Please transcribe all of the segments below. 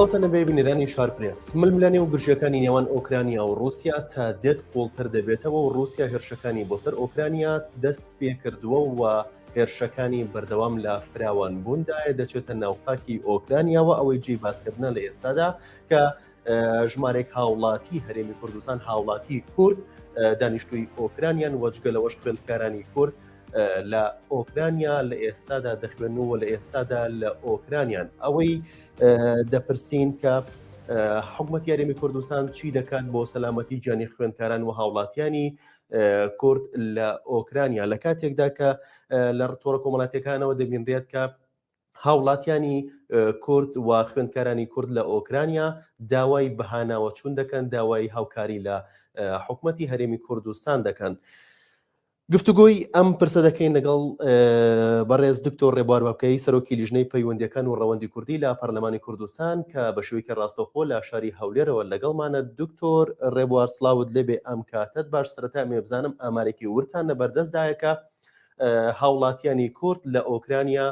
سڵاوتان لەبێ بینەرانی شار پرێس. ململانێ و گرژیەکانی نێوان ئۆکرانیا و ڕووسیا تا دێت قوڵتر دەبێتەوە و ڕووسیا هێرشەکانی بۆ سەر ئۆکرانیا دەست پێکردووە و هێرشەکانی بەردەوام لە فراوانبووندایە دەچێتە ناو خاکی ئۆکرانیاوە ئەوەی جێی باسکردنە لە ئێستادا کە ژمارێک هاوڵاتی هەرێمی کوردستان هاوڵاتی کورد دانیشتووی ئۆکرانیان و جگە لەوەش خوێندکارانی کورد لە ئۆکرانیا لە ئێستادا دەخوێن و لە ئێستادا لە ئۆکرانیان ئەوەی دەپرسین کە حکومەت یاریمی کوردستان چی دەکات بۆ سەلامەتی گیانی خوێندکاران و هاوڵاتیانی کورد لە ئۆکرانیا لە کاتێکدا کە لە تۆڕە کۆمەڵاتیەکانەوە دەبینرێت کە هاوڵاتیانی کورد و خوێندکارانی کورد لە ئۆکرانیا داوای بەهاناوەچوون دەکەن، داوای هاوکاری لە حکومەتی هەرێمی کوردستان دەکەن. گفتوگۆی ئەم پرسە دەکەین لەگەڵ بەڕێز دکتۆر ڕێبوار بابکەیی سەرۆکی لیژنەی پەیوەندیەکان و ڕەوەندی کوردی لە پەرلەمانی کوردستان کە بە شێوەیەکی ڕاستەوخۆ لە شاری هەولێرەوە لەگەڵمانە. دکتۆر ڕێبوار سڵاوت لێبێ ئەم کاتەت باش. سەرەتا ئەمەوێ بزانم ئامارێکی وردتان لەبەردەستدایە کە هاوڵاتیانی کورد لە ئۆکرانیا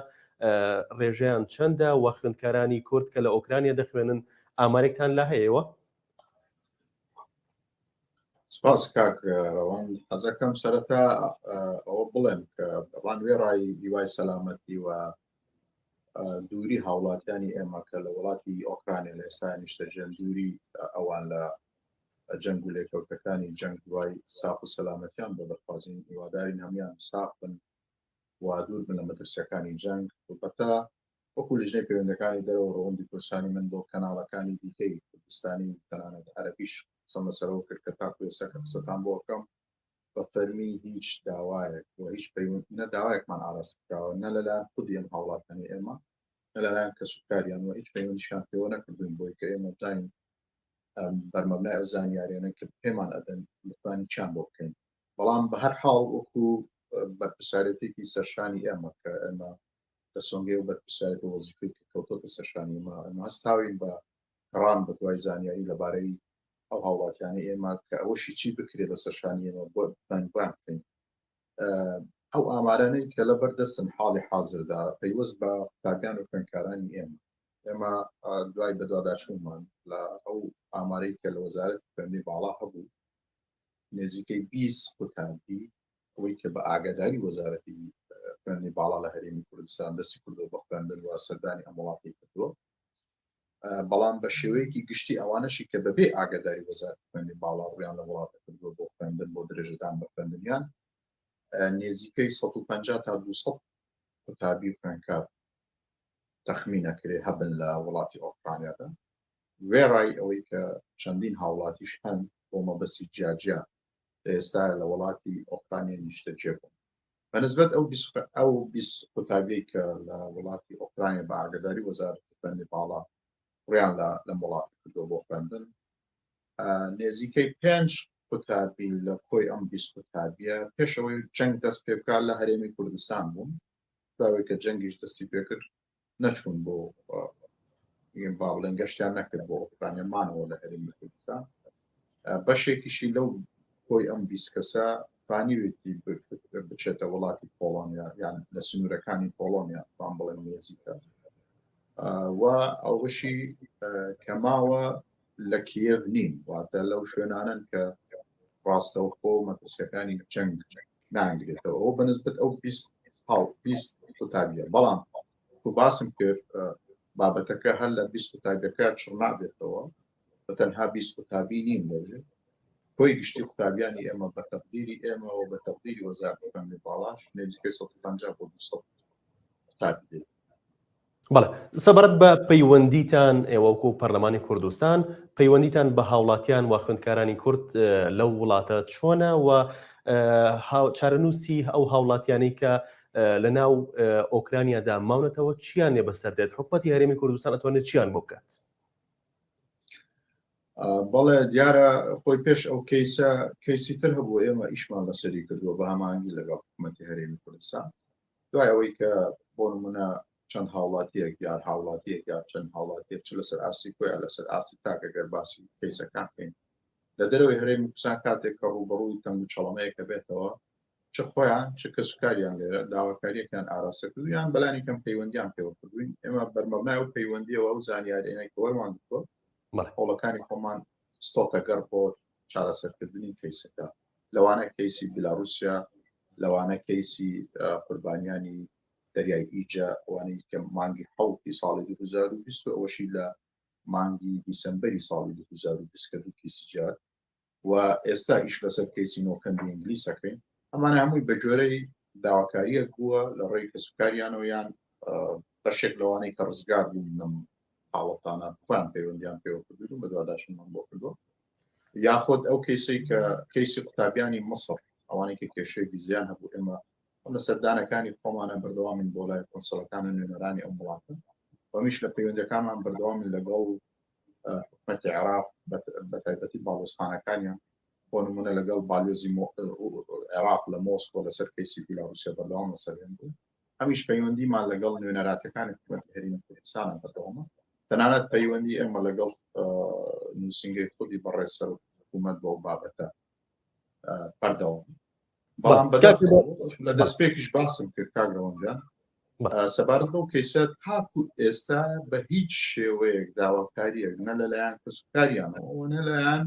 ڕێژەیان چەندە و خوێندکارانی کورد کە لە ئۆکرانیا دەخوێنن ئامارێکتان لا هەیەوە؟ سپاس کاک ڕەوان حەزەکەم سەرەتا ئەوە بڵێم کە بەڵان وێڕای هیوای سەلامەتی و دووری هاوڵاتیانی ئێمە کە لە وڵاتی ئۆکرانیا لە ئێستا نیشتەجێن دووری ئەوان لە جەنگ و لێکەوتەکانی جەنگ دوای ساق و سەلامەتیان بۆ دەخوازین هیوادارین هەموان ساق بن و دوور بن لە مەترسیەکانی جەنگ البتە وەکو لیژنەی پەیوەندەکانی دەرەوە ڕەوەندی کوردستانی من بۆ کەناڵەکانی دیکەی کوردستانی و تەنانەت عەرەبیش قسەم لەسەرەوە کرد کە تاکو ئێستا کە قسەتان بۆ ئەکەم بە فەرمی هیچ داوایەک و هیچ پەیوەند نە داوایەکمان ئاراستە کراوە نە لەلایەن خودی ئەم هاوڵاتیانەی ئێمە نە لەلایەن کەسوکاریان و هیچ پەیوەندیشیان پێوە نەکردوین بۆی کە ئێمە بزانین بەرمەبنای ئەو زانیاریانە کە پێمان ئەدەن بتوانین چیان بۆ بکەین بەڵام بە هەر حاڵ وەکو بەرپرسیارێتێکی سەرشانی ئێمە کە ئێمە لە سۆنگەی و بەرپرسیارێت و وەزیفەی کە کەوتۆتە سەرشانی ئێمە ئێمە هەستاوین بە گەڕان بە دوای زانیاری لەبارەی ئەو هاوڵاتیانەی ئێمە کە ئەوەشی چی بکرێت لە سەرشانی ئێمە بۆ بتوانین بۆیان بکەین ئەو ئامارانەی کە لەبەر دەستن حاڵی حازردا پەیوەست بە قوتابیان و خوێندکارانی ئێمە ئێمە دوای بەدواداچوونمان لە ئەو ئامارەی کە لە وەزارەتی خوێندنی باڵا هەبوو نزیکەی 20 قوتابی ئەوەی کە بە ئاگاداری وەزارەتی خوێندنی باڵا لە هەرێمی کوردستان دەستی کردووە بە خوێندن و سەردانی ئەم وڵاتی کردووە بەڵام بە شێوەیەکی گشتی ئەوانەشی کە بەبێ ئاگاداری وەزارەتی خوێندنی باڵا ڕویان لە وڵاتە کردووە بۆ خوێندن بۆ درێژەدان بە خوێندنیان نزیکەی 150 تا 200 قوتابی خوێندکار تەخمین ئەکرێ هەبن لە وڵاتی ئۆکرانیادا وێڕای ئەوەی کە چەندین هاوڵاتیش هەن بۆ مەبەستی جیاجیا لە ئێستا لە وڵاتی ئۆکرانیا نیشتەجێ بوون بەنسبەت ئەو ئەو 20 قوتابیەی کە لە وڵاتی ئۆکرانیا بە ئاگاداری وەزارەتی خوێندنی باڵا ڕیان لە لەم وڵاتە کردووە بۆ خوێندن نێزیکەی پێنج قوتابی لە کۆی ئەم 20 قوتابیە پێشەوەی جەنگ دەست پێ بکات لە هەرێمی کوردستان بوون دوای کە جەنگیش دەستی پێکرد نەچوون بۆ با بڵێن گەشتیان نەکرد بۆ ئۆکرانیا مانەوە لە هەرێمی کوردستان بەشێکیشی لەو کۆی ئەم 20 کەسە توانیوێتی بچێتە وڵاتی پۆڵۆنیا یان لە سنوورەکانی پۆڵۆنیا توان بڵێن نێزیکە و ئەوەشی کە ماوە لە کیێڤ نین واتە لەو شوێنانن کە ڕاستەوخۆ مەترسیەکانی جەنگ نانگرێتەوە ئەوە بەنسبەت ئەو 20 هاو 20 قوتابیە بەڵام کو باسم کرد بابەتەکە هەر لە 20 قوتابیەکە چڕ نابێتەوە بە تەنها 20 قوتابی نین لەوێ کۆی گشتی قوتابیانی ئێمە بە تەقدیری ئێمەوە بە تەقدیری وەزارەتی خوێندنی باڵاش نزیکەی 150 بۆ 200 قوتابی دێت. بەڵێ سەبارەت بە پەیوەندیتان ئێوە وەکو پەرلەمانی کوردستان پەیوەندیتان بە هاوڵاتیان و خوێندکارانی کورد لەو وڵاتە چۆنە و چارەنووسی ئەو هاوڵاتیانەی کە لە ناو ئۆکرانیادا ماونەتەوە چیان لێ بەسەر دێت حکوومەتی هەرێمی کوردستان ئەتوانێت چیان بۆ بکات؟ بەڵێ دیارە خۆی پێش ئەو کەیسە کەیسی تر هەبوو ئێمە ئیشمان لەسەری کردووە بە هەماهەنگی لەگەڵ حکوومەتی هەرێمی کوردستان دوای ئەوەی کە بۆ نمونە چەند هاوڵاتیەک یان هاوڵاتیەک یا چەند هاوڵاتیەک چ لەسەر ئاستی کۆی لەسەر ئاستی تاکە گەر باسی کەیسەکان بکەین لە دەرەوەی هەرێمی کوردستان کاتێک کە ڕووبەڕووی تەنگ و چەڵەمەیەکە بێتەوە. چ خۆیان چ کەسوکاریان لێرە داواکاریەکان ئاراستە کردو یان بەلانی کەم پەیوەندیان پێوە کردوین ئێمە بەرمەبنای و پەیوەندیەوە ئەو زانیاریانەی کە وەرمان گرتووە هەوڵەکانی خۆمان خستۆتە گەڕ بۆ چارەسەرکردنی کەیسەکە لەوانە کەیسی بیلاروسیا لەوانە کەیسی قوربانیانی دەریای ئیجە ئەوانەی کە مانگی حوتی ساڵی 2020 و ئەوەشی لە مانگی دیسەمبەری ساڵی 2020 کە دوو کەیسی جار و ئێستا ئیش لەسەر کەیسی نۆکەندی ئینگلیس ئەکەین. ئەمانە هەمووی بە گوێرەی داواکارییەک بووە لە ڕێی کەسوکاریانەوە یان بەشێک لەوانەی کە ڕزگار بوون لەم حاڵەتانە خۆیان پەیوەندیان پێوە کردوون و بەدواداچوونمان بۆ کردووە. یاخود ئەو کەیسەی کە کەیسی قوتابیانی مصر ئەوانەی کە کێشەی ویزیان هەبوو ئێمە لە سەردانەکانی خۆمانە بەردەوامین بۆ لای کۆنسەڵەکان و نوێنەرانی ئەم وڵاتە وەمیش لە پەیوەندەکانمان بەردەوامین لەگەڵ حکومەتی عێراق بە تایبەتی باڵۆزخانەکانیان بۆ نمونە لەگەڵ بالیۆزی عێراق لە مۆسکۆ لەسەر کەیسی بیلاروسیا بەردەوام لەسەر هێن بوو هەمیش پەیوەندیمان لەگەڵ نوێنەراتەکانی حکومەتی هەرێمی کوردستان بەردەوامە تەنانەت پەیوەندی ئێمە لەگەڵ نووسینگەی خودی بەڕێز سەرۆک حکوومەت بۆ بابەتە بەردەوام بەڵام لە دەستپێکیش باسم کرد کاک ڕەوەندیان سەبارەت بەو کەیسە تاکو ئێستا بە هیچ شێوەیەک داواکاریەک نە لەلایەن کەسوکاریانەوە نەلایەن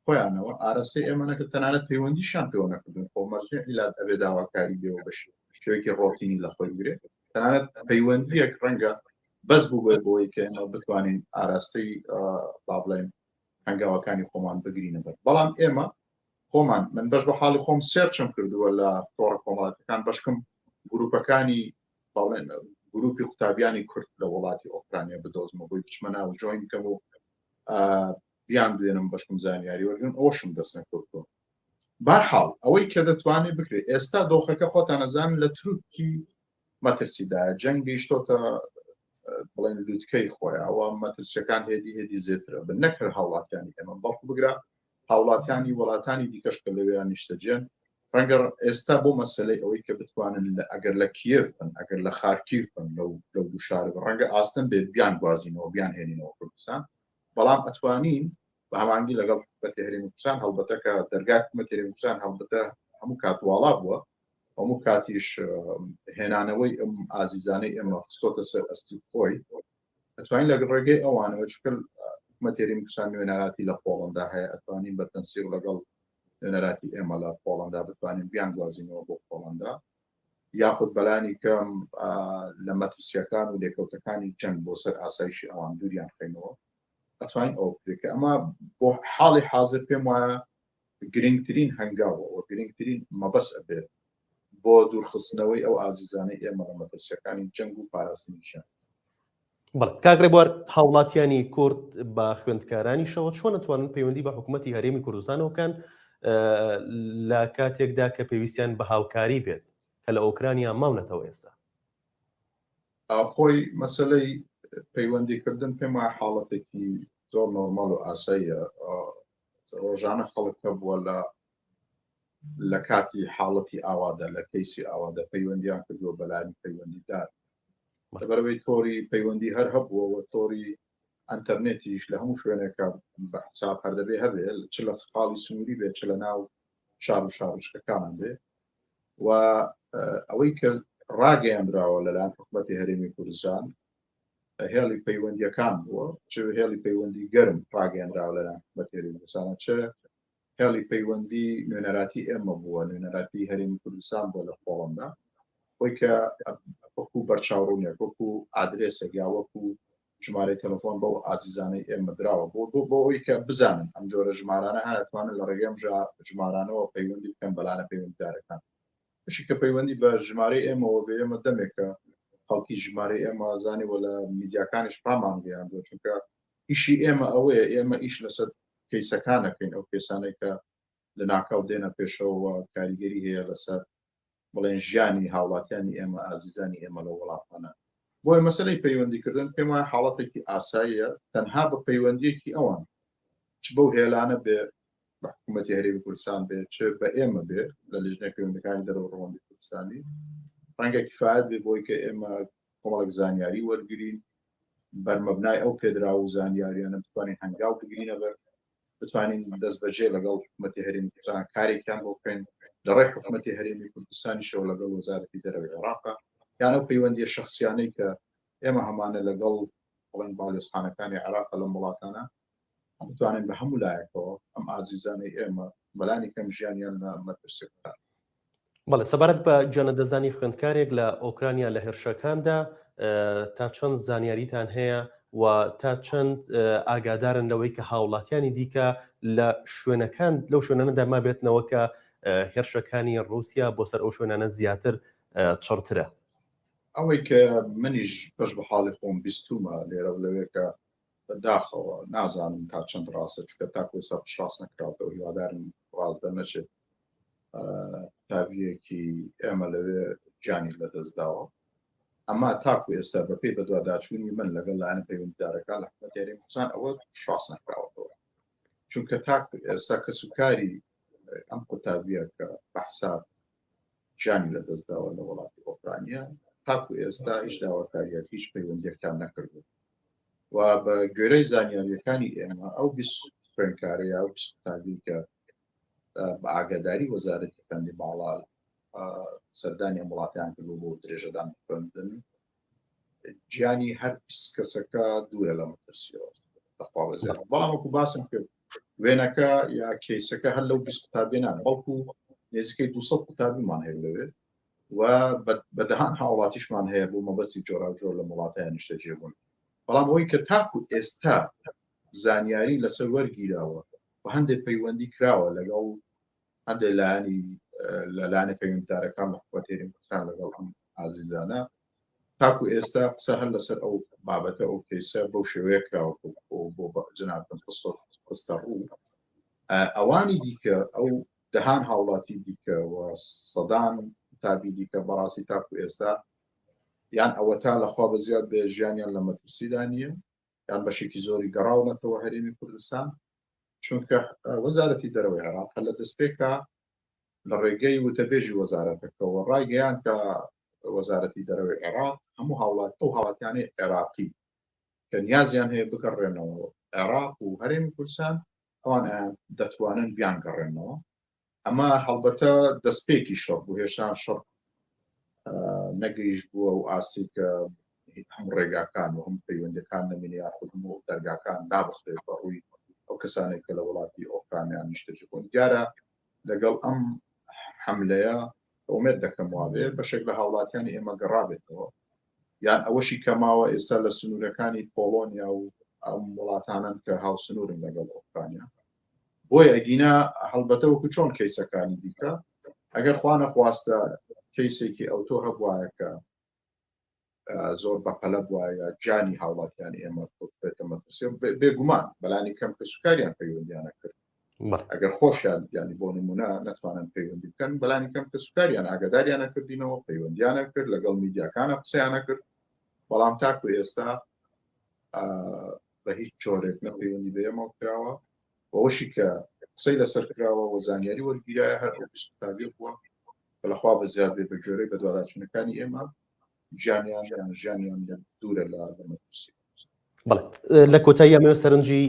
خۆیانەوە ئارەسەی ئێمە نەکرد تەنانەت پەیوەندیشان پێوە نەکردن خۆ مەرجع ئیلات ئەبێ داواکاری بێەوە بەش شێوەیەکی ڕۆتینی لە خۆی بگرێت تەنانەت پەیوەندیەک ڕەنگە بەس بوو بێت بۆی کە ئێمە بتوانین ئاراستەی با بڵێن هەنگاوەکانی خۆمان بگرینە بەر بەڵام ئێمە خۆمان من بەش بە حاڵی خۆم search م کردووە لە تۆڕە کۆمەڵاتەکان بەشکم گروپەکانی بەڵێن گروپی قوتابیانی کورد لە وڵاتی ئۆکرانیا بدۆزمە بۆی بچمە ناو join کەم و بیان دوێنم بەشکم زانیاری وەرگرم ئەوەشم دەست نەکەوتووە بارحاڵ ئەوەی کە دەتوانێت بکرێت ئێستا دۆخەکە خۆتان ئەزانن لە تورکی مەترسیدایە جەنگ گەیشتۆتە بڵێن لوتکەی خۆیەوە مەترسیەکان هێدی هێدی زێترە بن نەک هەر هاوڵاتیانی ئێمە بەڵکو بگرە هاوڵاتیانی وڵاتانی دیکەش کە لەوێیان نیشتەجێن ڕەنگە ئێستا بۆ مەسەلەی ئەوەی کە بتوانن لە ئەگەر لە کیێڤ بن ئەگەر لە خارکیڤ بن لەو لەو دوو شارە بن ڕەنگە ئاستەم بێت بیان گوازینەوە بیان هێنینەوە کوردستان بەڵام ئەتوانین بە هەمانگی لەگەڵ حکومەتی هەرێمی کوردستان هەڵبەتە کە دەرگای حکومەتی هەرێمی کوردستان هەڵبەتە هەموو کات واڵا بووە هەموو کاتیش هێنانەوەی ئەم ئازیزانەی ئێمە خستۆتە سەر ئەستی خۆی ئەتوانین لە ڕێگەی ئەوانەوە چونکە حکومەتی هەرێمی کوردستان نوێنەراتی لە پۆڵەندا هەیە ئەتوانین بە تەنسیق لەگەڵ نوێنەراتی ئێمە لە پۆڵەندا بتوانین بیانگوازینەوە بۆ پۆڵەندا یاخود بەلانی کەم لە مەترسیەکان و لێکەوتەکانی جەنگ بۆ سەر ئاسایشی ئەوان دووریان خەینەوە ئەتوانین ئەوە بکرێت کە ئەمە بۆ حاڵی حاضر پێم وایە گرنگترین هەنگاوە و گرنگترین مەبەست ئەبێت بۆ دوورخستنەوەی ئەو ئازیزانەی ئێمە لە مەترسیەکانی جەنگ و پاراستنی ژیان. بەڵێ کاک ڕێبوار، هاوڵاتیانی کورد بە خوێندکارانیشەوە چۆن ئەتوانن پەیوەندی بە حکوومەتی هەرێمی کوردستانەوە بکەن لە کاتێکدا کە پێویستیان بە هاوکاری بێت کە لە ئۆکرانیا ماونەتەوە ئێستا؟ خۆی مەسەلەی پەیوەندیکردن پێم وایە حاڵەتێکی زۆر نۆرماڵ و ئاساییە ڕۆژانە خەڵک هەبووە لە لە کاتی حاڵەتی ئاوادا لە کەیسی ئاوادا پەیوەندیان کردووە بەلانی پەیوەندیدار لەبەرەوەی تۆری پەیوەندی هەر هەبووە و تۆری ئەتەرنێتیش لە هەموو شوێنێکە بە حساب هەر دەبێ هەبێ چ لە خاڵی سنووری بێت چ لە ناو شار و شارۆچکەکانان بێ و ئەوەی کە ڕاگەیاندراوە لەلایەن حکوومەتی هەرێمی کوردستان هێڵی پەیوەندیەکان بووە چ هێڵی پەیوەندی گەرم ڕاگەیاندراوە لەلایەن حکوومەتی هەرێمی کوردستانە چ هێڵی پەیوەندی نوێنەراتی ئێمە بووە نوێنەراتی هەرێمی کوردستان بووە لە پۆڵەندا خۆی کە وەکو بەرچاوڕوونێک وەکو ئادرێسێک یا وەکو ژمارەی تەلەفۆن بەو ئازیزانەی ئێمە دراوە بۆ بۆ بۆ ئەوی کە بزانن ئەم جۆرە ژمارانە هەن ئەتوانن لە ڕێگەی ئەم ژمارانەوە پەیوەندی بکەن بەلانە پەیوەندیدارەکان بەشی کە پەیوەندی بە ژمارەی ئێمەوە بێ ئێمە دەمێکە خەڵکی ژمارەی ئێمە زانی وە لە میدیاکانیش ڕامانگەیاندووە چونکە ئیشی ئێمە ئەوەیە ئێمە ئیش لەسەر کەیسەکان ئەکەین ئەو کەیسانەی کە لە ناکاو دێنە پێشەوە کاریگەری هەیە لەسەر بڵێن ژیانی هاوڵاتیانی ئێمە ئازیزانی ئێمە لە وڵاتانە بۆیە مەسەلەی پەیوەندیکردن پێم وایە حاڵەتێکی ئاساییە تەنها بە پەیوەندیەکی ئەوان چ بەو هێلانە بێ بە حکوومەتی هەرێمی کوردستان بێ چ بە ئێمە بێ لە لیژنەی پەیوەندەکانی دەرەوە ڕەوەندی کوردستانی ڕەنگە کفایەت بێ بۆی کە ئێمە کۆمەڵێک زانیاری وەرگین بەرمەبنای ئەو پێدراو و زانیاریانە بتوانین هەنگاو بگرینە بەر بتوانین دەست بەجێ لەگەڵ حکوومەتی هەرێمی کوردستان کارێکیان بۆ بکەین. لە ڕێی حکوومەتی هەرێمی کوردستانیشەوە لەگەڵ وەزارەتی دەرەوەی عێراقا یان ئەو پەیوەندیە شخصیانەی کە ئێمە هەمانە لەگەڵ بڵێن باڵیۆزخانەکانی عێراق لەم وڵاتانە بتوانین بە هەموو لایەکەوە ئەم ئازیزانەی ئێمە بەلانی کەم ژیانیان لە مەترسی بکات. بەڵێ سەبارەت بە گیانلەدەستدانی خوێندکارێک لە ئۆکرانیا لە هێرشەکاندا تا چەند زانیاریتان هەیە و تا چەند ئاگادارن لەوەی کە هاوڵاتیانی دیکە لە شوێنەکان لەو شوێنانەدا مابێتنەوە کە هێرشەکانی ڕووسیا بۆ سەر ئەو شوێنانە زیاتر چڕترە؟ ئەوەی کە منیش بەش بە حاڵی خۆم بیستومە لێرە و لەوێ کە بەداخەوە نازانم تا چەند ڕاستە چونکە تاکو ئێستا پشتڕاست نەکراوەتەوە هیوادارم ڕاست دەرنەچێت قوتابیەکی ئێمە لەوێ گیانی لەدەست داوە ئەما تاکو ئێستا بەپێی بەدواداچوونی من لەگەڵ لایەنە پەیوەندیدارەکان لە حکومەتی هەرێمی کوردستان ئەوە پشتڕاست نەکراوەتەوە چونکە تاکو ئێستا کەسوکاری ئەم قوتابیە کە بە حساب گیانی لەدەستداوە لە وڵاتی ئۆکرانیا تاکو ئێستا هیچ داواکاریەک هیچ پەیوەندیەکتان نەکردو و بە گوێرەی زانیاریەکانی ئێمە ئەو 20 خوێندکارە یا ئەو 20 قوتابی کە بە ئاگاداری وەزارەتی خوێندنی باڵا سەردانی ئەم وڵاتیان کردو بۆ درێژەدان خوێندن گیانی هەر 20 کەسەکە دوورە لە مەترسیەوە بەخوا بەزیاد بەڵام وەکو باسم کرد وێنەکە یا کەیسەکە هەر لەو 20 قوتابیە نان بەڵکو نزیکەی 200 قوتابیمان هەیە لەوێ و بە دەهان هاوڵاتیشمان هەیە بۆ مەبەستی جۆراوجۆر لە وڵاتیان نیشتەجێ بوون بەڵام ئەوەی کە تاکو ئێستا زانیاری لەسەر وەرگیراوە و هەندێک پەیوەندی کراوە لەگەڵ هەندێک لایەنی لە لایەنە پەیوەندیدارەکان لە حکومەتی هەرێمی کوردستان لەگەڵ ئەم ئازیزانە تاکو ئێستا قسە هەر لەسەر ئەو بابەتە ئەو کەیسە بەو شێوەیە کراوە بۆ جەنابتم خستە ڕوو ئەوانی دیکە ئەو دەهان هاوڵاتی دیکە و سەدان قوتابی دیکە بەڕاستی تاکو ئێستا یان ئەوەتا لەخوا بە زیاد بێ ژیانیان لە مەترسیدا نییە یان بەشێکی زۆری گەڕاونەتەوە هەرێمی کوردستان چونکە وەزارەتی دەرەوەی عێراق هەر لە دەستپێکا لە ڕێگەی وتەبێژی وەزارەتەکەەوە ڕایگەیان کە وەزارەتی دەرەوەی عێراق هەموو هاوڵات ئەو هاوڵاتیانەی عێراقی کە نیازیان هەیە بگەڕێنەوە عێراق و هەرێمی کوردستان ئەوان دەتوانن بیانگەڕێنەوە ئەمە هەڵبەتە دەستپێکی شەڕ بوو هێشتا شەڕ نەگەیشت بووە و ئاستی کە هەموو ڕێگاکان و هەموو پەیوەندەکان نەمێنێ یاخود هەموو دەرگاکان دابخرێت بە ڕووی ئەو کەسانێک کە لە وڵاتی ئۆکرانیا نیشتەجێ بوون دیارە لەگەڵ ئەم حملەیە ئومێد دەکەم وابێ بەشێک لە هاوڵاتیانی ئێمە گەڕابێتەوە یان ئەوەشی کەماوە ئێستا لە سنوورەکانی پۆڵۆنیا و ئەم وڵاتانن کە هاوسنوورن لەگەڵ ئۆکرانیا بۆیە ئەگینا هەڵبەتە وەکو چۆن کەیسەکانی دیکە ئەگەر خوا نەخواستە کەیسێکی ئەوتۆ هەبوایە کە زۆر بەپەلە بوایە گیانی هاوڵاتیان ئێمە بێتە مەترسی بێگومان بەلانی کەم کە سوکاریان پەیوەندیانە کرد ئەگەر خۆشیان ینی بۆ نمونە نەتوانن پەیوەندی بکەن بەلانی کەم کە سوکاریان ئاگاداریانە کردینەوە پەیوەندیانە کرد لەگەڵ میدیاکانە قسەیانە کرد بەڵام تاکو ئێستا بە هیچ جۆرێک نە پەیوەندی بە ئێمەوە کراوە ئەوەشی کە قسەی لەسەر کراوە و زانیاری وەرگیرایە هەر ئەو 20 قوتابیە بووە کە لەخوا بە زیاد بێ بە گوێرەی بەدواداچوونەکانی ئێمە ژیانیان یان ژیانیان لە دوورە لە لە مەترسی. بەڵێ لە کۆتایی ئەمەوێ سەرنجی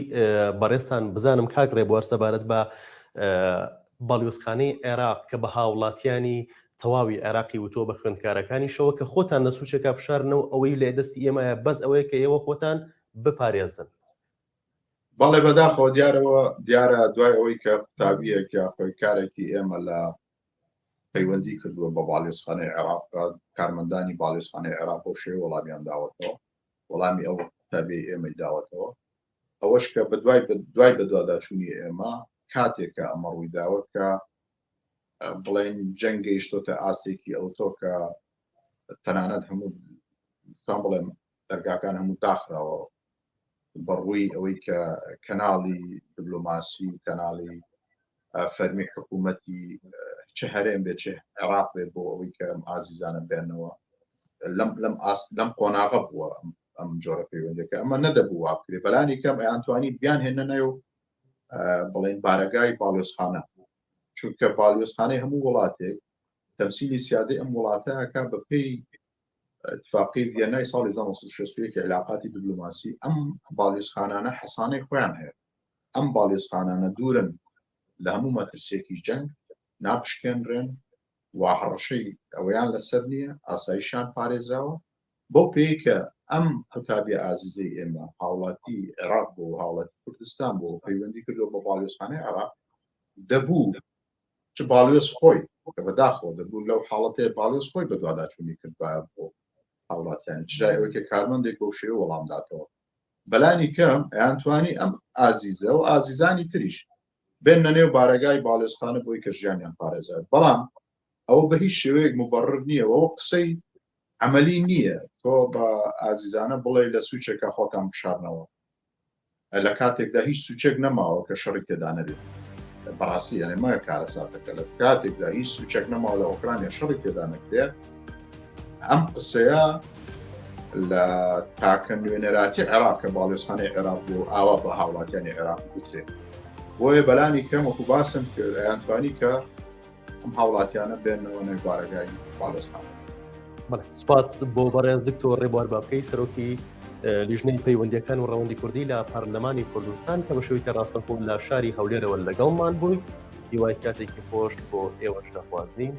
بەڕێزتان بزانم کاک ڕێبوار سەبارەت بە باڵیۆزخانەی عێراق کە بە هاوڵاتیانی تەواوی عێراقی وتووە بە خوێندکارەکانیشەوە کە خۆتان لە سوچێکا بشارنەوە ئەوەی لە دەستی ئێمەیە بەس ئەوەیە کە ئێوە خۆتان بپارێزن. بەڵێ بەداخەوە دیارەوە دیارە دوای ئەوەی کە قوتابیەک یا خوێندکارێکی ئێمە لە پەیوەندی کردووە بە باڵیۆزخانەی عێراق کارمەندانی باڵیۆزخانەی عێراق بەو شێوە وەڵامیان داوەتەوە وەڵامی ئەو قوتابیەی ئێمەی داوەتەوە ئەوەش کە بە دوای دوای بەدواداچوونی ئێمە کاتێکە ئەمە ڕوویداوە کە بڵێن جەنگ گەیشتۆتە ئاستێکی ئەوتۆ کە تەنانەت هەموو بڵێم دەرگاکان هەموو داخراوە بەڕووی ئەوەی کە کەناڵی دیبلۆماسی و کەناڵی فەرمی حکوومەتی چ هەرێم بێت چ عێراق بێت بۆ ئەوەی کە ئەم ئازیزانە بێنەوە لەم لەم ئاست لەم قۆناغە بووە ئەم جۆرە پەیوەندەکە ئەمە نەدەبوو وا بکرێ بەلانی کەم ئەیانتوانی بیان هێنە نێو بڵێن بارەگای باڵیۆزخانە چونکە باڵیۆزخانەی هەموو وڵاتێک تەمسیلی سیادەی ئەم وڵاتە ئەکا بە پێی اتفاقی ڤیەنای ساڵی 1961 علاقاتی دیبلۆماسی ئەم باڵیۆزخانانە حەسانەی خۆیان هەیە ئەم باڵیۆزخانانە دوورن لە هەموو مەترسیەکی جەنگ. ناپشکێنرێن و هەڕەشەی ئەوەیان لەسەر نییە، ئاسایشیان پارێزراوە، بەو پێیەی کە ئەم قوتابیە ئازیزەی ئێمە هاوڵاتی عێراق بووە و هاوڵاتی کوردستان بووە و پەیوەندی کردووە بە باڵیۆزخانەی عێراق، دەبوو چ باڵیۆز خۆی کە بەداخەوە دەبوو لەو حاڵەتەیە باڵیۆز خۆی بەدواداچوونی کردبایە بۆ هاوڵاتیانی چرای ئەوەی کە کارمەندێک بەو شێوە وەڵام داتەوە بەلانی کەم ئەیانتوانی ئەم ئازیزە و ئازیزانی تریش بێننە نێو بارەگای باڵیۆزخانە بۆی کە ژیانیان پارێزراوێت بەڵام ئەوە بە هیچ شێوەیەک مبەڕر نییە و ئەوە قسەی عەمەلی نییە تۆ بە ئازیزانە بڵێ لە سوچێکا خۆتان بشارنەوە لە کاتێکدا هیچ سوچێک نەماوە کە شەڕی تێدا نەبێت بەڕاستی یانێ مە کارەساتەکە لە کاتێکدا هیچ سوچێک نەماوە لە ئۆکرانیا شەڕی تێدا نەکرێت ئەم قسەیە لە تاکە نوێنەراتی عێراق کە باڵێزخانەی عێراق بۆ ئاوا بە هاوڵاتیانی عێراق گوترێت بۆیە بەلانی کەم وەکو باسم کرد ئەیانتوانی کە ئەم هاوڵاتیانە بێنەوە نێو بارەگای باڵێزخانە. سپاس بۆ بەڕێز دکتۆر ڕێبوار بابکەی سەرۆکی لیژنەی پەیوەندیەکان و ڕەوەندی کوردی لە پەرلەمانی کوردستان کە بە شێوەیەکی ڕاستەوخۆ لە شاری هەولێرەوە لەگەڵمان بووی هیوای کاتێکی خۆش بۆ ئێوەش دەخوازین.